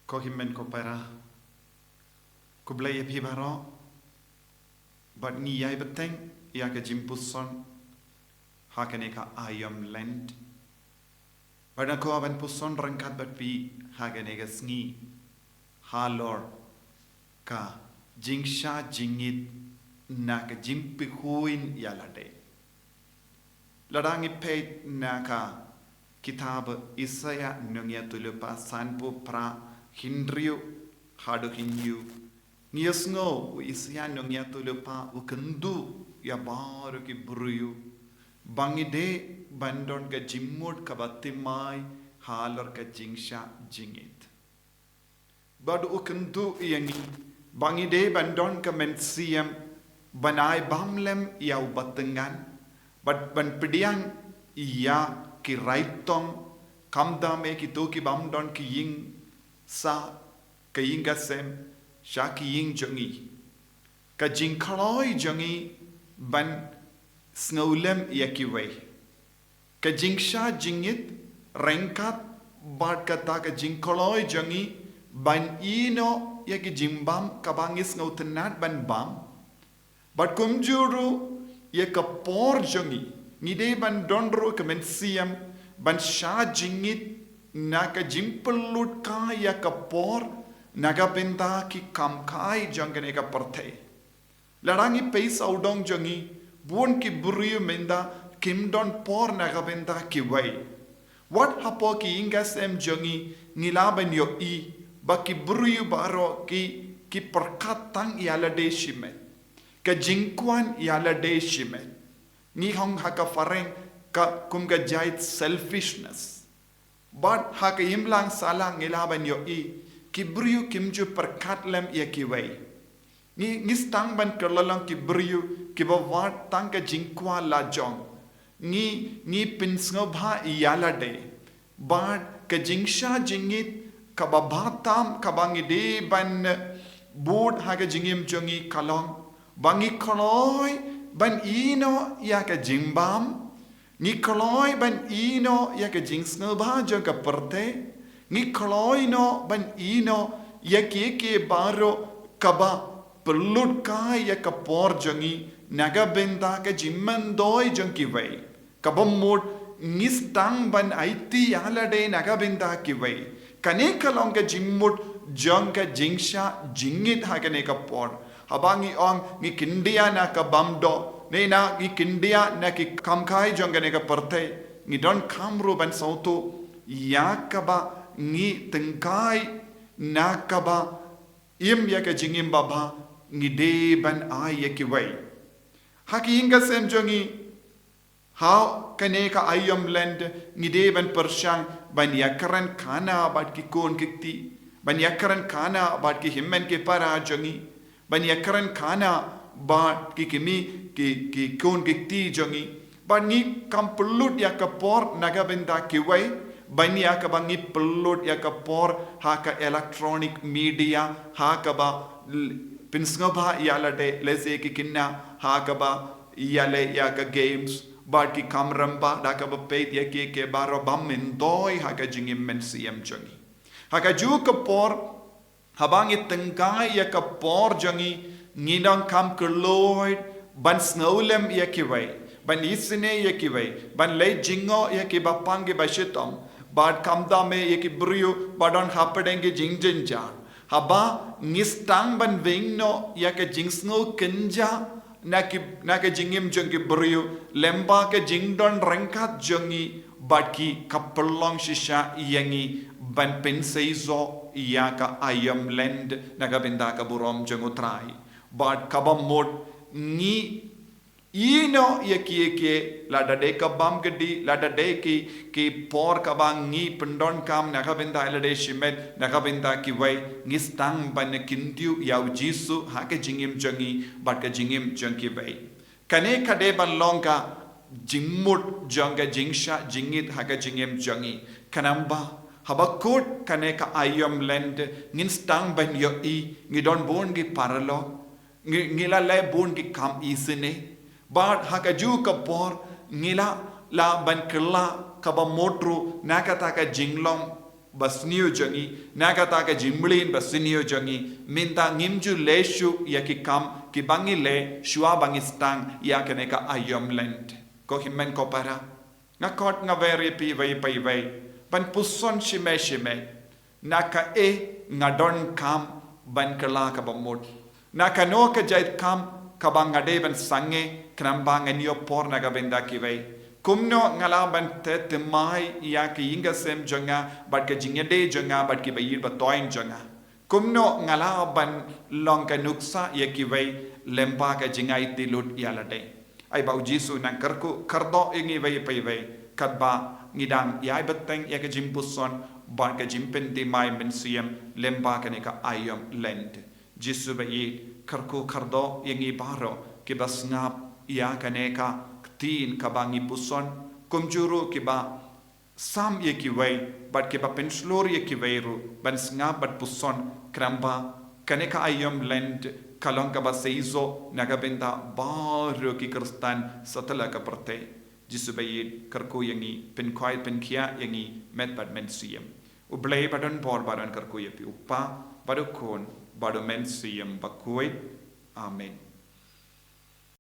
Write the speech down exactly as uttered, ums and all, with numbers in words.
Ko hynmen ko para, khublei ïa phi baroh. Bad ngi ïai bteng ïa ka jingpuson ha kane ka Aïom Lent. Bad nga kwah ban puson ryngkat bad phi ha kane ka sngi halor ka jingshah jingit na ka jingpyrkhat ïa lade. Lada ngi peit na ka kitab Isaiah nongïathuhlypa sanphew phra, hynriew haduh hynñiew, ngi ïohsngew u Isaiah nongïathuhlypa u kynduh ïa baroh ki briew ba ngi dei ban don ka jingmut kaba thymmai halor ka jingshah jingit. Bad u kynduh ïa ngi ba ngi dei ban don ka mynsiem ban ai bam lem ïa u bathyngkhad, bad ban pdiang ïa ki raitong, khamtam ïa kito ki bym don ki ïingsah, ka ïing ka sem, sha ki ïing jong ngi. Ka jingkloi jong ngi ban sngewlem ïa kiwei. Ka jingshah jingit ryngkat bad kata ka jingkloi jong ngi ban ïehnoh ïa ki jingbam kaba ngi sngewtynnad ban bam. Bad kumjuh ruh ïa ka por jong ngi, ngi dei ban don ruh ka mynsiem ban shah jingit na ka jingpynlut kai ïa ka por na ka bynta ki kam kai jong kane ka pyrthei. Lada ngi peit sawdong jong ngi, bun ki briew mynta kim don por na ka bynta kiwei. Wat hapoh ki ïing ka sem jong ngi, ngi lah ban ïohi ba ki briew baroh ki, ki pyrkhat tang ïa lade shimet. Ka jingkwah ïa lade shimet. Ngi ong ha ka phareng ka kum ka jait selfishness. Bad ha ka imlang sahlang ngi lah ban ïohi, ki briew kim ju pyrkhat lem ïa kiwei. Ngi, ngi sdang ban kylla long ki briew kiba wad tang ka jingkwah lajong. Ngi, ngi pynsngewbha ïa lade. Bad ka jingshah jingit kaba bha tam kaba ngi dei ban bud ha ka jingim jong ngi ka long ba ngi kloi ban ïehnoh ïa ka jingbam. Ngi kloi ban ïehnoh ïa ka jingsngewbha jong ka pyrthei. Ngi kloi noh ban ïehnoh ïa kiei kiei baroh kaba pynlut kai ïa ka por jong ngi na ka bynta ka jingmyntoi jong kiwei. Kaba mut ngi sdang ban aiti ïa lade na ka bynta kiwei. Kane ka long ka jingmut jong ka jingshah jingit ha kane ka por. Haba ngi ong ngi kyndiah na ka bam doh, ne na ngi kyndiah na ki kam kai jong kane ka pyrthei, ngi donkam ruh ban sngewthuh ïa kaba ngi tyngkai na kaba im ïa ka jingim babha ngi dei ban ai ïa kiwei. Ha ki ïing ka sem jong ngi, ha kane ka Aïom Lent ngi dei ban pyrshang ban ïakren khana bad ki khun ki kti, ban ïakren khana bad ki hynmen ki para jong ngi, ban ïakren khana bad ki kmie ki, ki khun ki kti jong ngi. Bad ngi kam pynlut ïa ka por na ka bynta kiwei, ban ïa kaba ngi pynlut ïa ka por ha ka electronic media, ha kaba l-, pynsngewbha ïa lade, lehse ki khynnah, ha kaba ïaleh ïa ka games, bad ki kamram ba, da kaba peit ïa kiei kiei baroh bym myntoi ha ka jingim mynsiem jong ngi. Ha kajuh ka por, haba ngi tyngkai ïa ka por jong ngi, ngi donkam kyllon ban sngewlem ïa kiwei, ban isynei ïa kiwei, ban leit jngoh ïa kiba pang kiba shitom, bad khamtam ïa ki briew ba don hapdeng ki jingjynjar. Haba ngi sdang ban weng noh ïa ka jingsngew kynjah na ki, na ka jingim jong ki briew, lyngba ka jingdon ryngkat jong ngi bad ki, ka pynlong shisha ïa ngi ban pynseisoh ïa ka Aïom Lent na ka bynta ka burom jong U Trai. Bad kaba mut ngi ïehnoh ïa kiei kiei, lada dei ka bam ka dih, lada dei ki, ki por kaba ngi pyndonkam na ka bynta ïa lade shimet, na ka bynta kiwei, ngi sdang ban kyntiew ïa U Jisu ha ka jingim jong ngi bad ka jingim jong kiwei. Kane ka dei ban long ka jingmut jong ka jingshah jingit ha ka jingim jong ngi. Khnang ba haba kut kane ka Aïom Lent ngin sdang ban ïohi ngi don bun ki paralok, ngi, ngi la leh bun ki kam isynei. Bad ha kajuh ka por ngi la lah ban kylla kaba mut ruh na kata ka jinglong basniew jong ngi, na kata ka jingmlien basniew jong ngi, mynta ngim ju leh shuh ïa ki kam kiba ngi leh shuwa ba ngi sdang ïa kane ka aïom Lent. Ko hynmen ko para, nga khot nga wer ïa phi iwei pa iwei ban puson shimet shimet. Na kaei nga donkam ban kylla kaba mut? Na kano ka jait kam kaba nga dei ban sangeh khnang ba ngan ïoh por na ka bynta kiwei? Kumno nga lah ban teh thymmai ïa ka ïing ka sem jong nga bad ka jingïadei jong nga bad kiba ïeit ba thoiñ jong nga? Kumno nga lah ban long ka nuksa ïa kiwei lyngba ka jingaiti lut ïa lade? Ai ba u Jisu u nang kyrkhu kyrdoh ïa ngi iwei pa iwei katba ngi dang ïai bteng ïa ka jingpuson bad ka jingpynthymmai mynsiem lyngba kane ka aïom Lent. Jisu ba ïeit, kyrkhu kyrdoh ïa ngi baroh kiba sngap ïa kane ka ktien kaba ngi puson, kumjuh ruh kiba sam ïa kiwei bad kiba pynshlur ïa kiwei ruh ban sngap bad puson, khnang ba kane ka aïom Lent ka long kaba seisoh na ka bynta baroh ki Khristan satlak ka pyrthei. Jisu ba ïeit, kyrkhu ïa ngi, pynkhwai pynkhiah ïa ngi met bad mynsiem. U Blei ba don bor ba don kyrkhu ïa phi, u Kpa bad u Khun bad u Mynsiem Bakhuid. Amen.